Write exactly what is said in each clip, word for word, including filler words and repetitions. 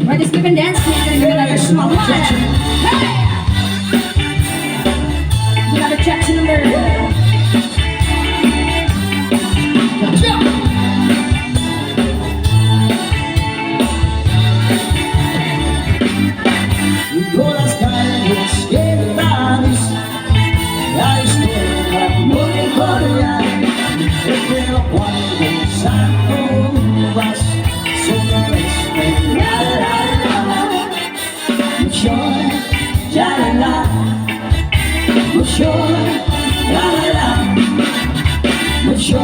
Right, let's give and dance. We're gonna give another small one. Hey! We gotta check the number. Jump! Todas calles quebradas, la historia muy colonial, pero cuando salgo uvas, solo esperar. Mucho, ya la la. Mucho, ya la la. Mucho,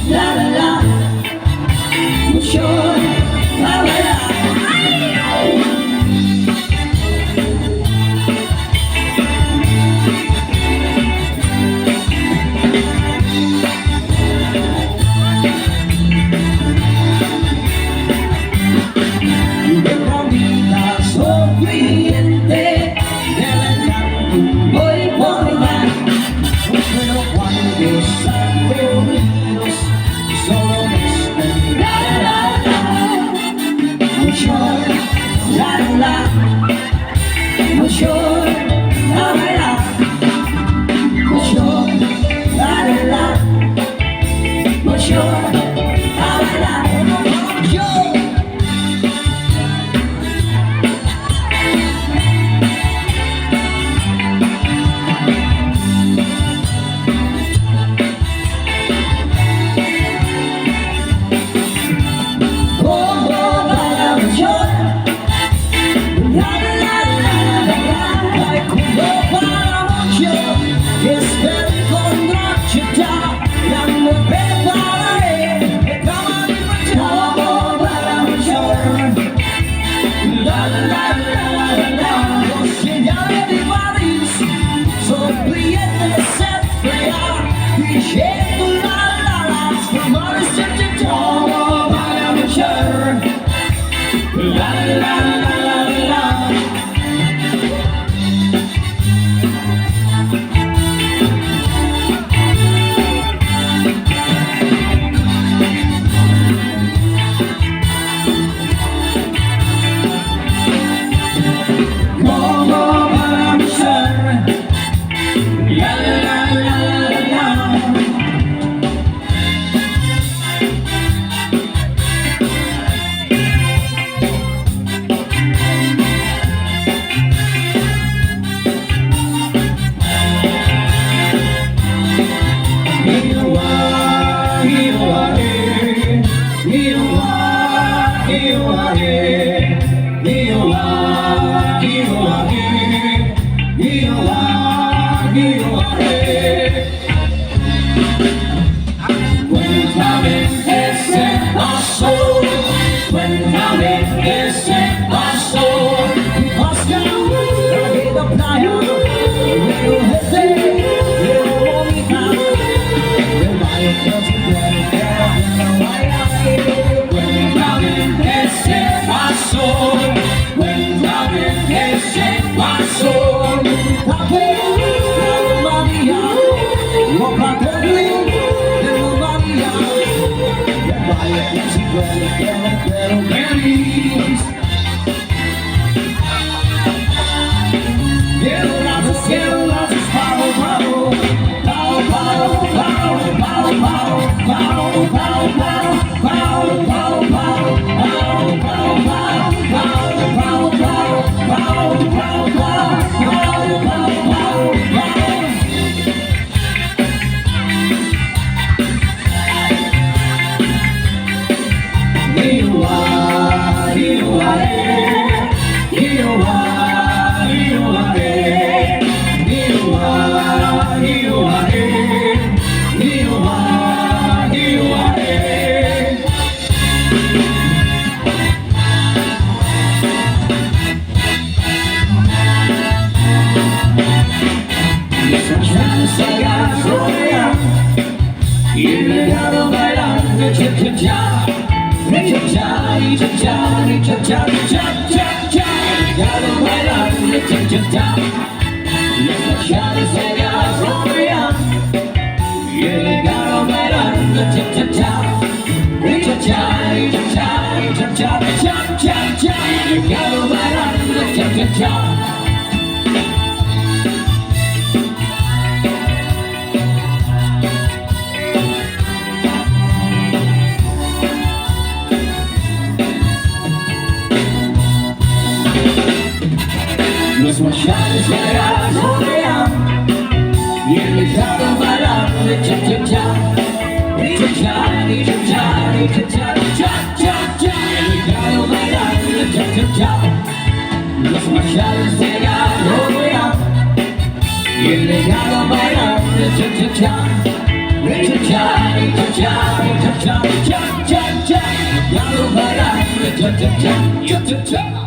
ya la la. Mucho, ya la la. Cuéntame ese paso, cuéntame ese paso. Cuéntame ese paso. Cuéntame ese paso. Mas masyado sa kaya, so kaya, iligado para, cha cha cha, cha cha, cha cha, cha cha, cha cha, iligado para, cha cha cha. Mas masyado sa kaya, so kaya, iligado para, cha cha cha, cha cha, cha cha, cha cha, cha cha, iligado para, cha cha cha, cha cha cha.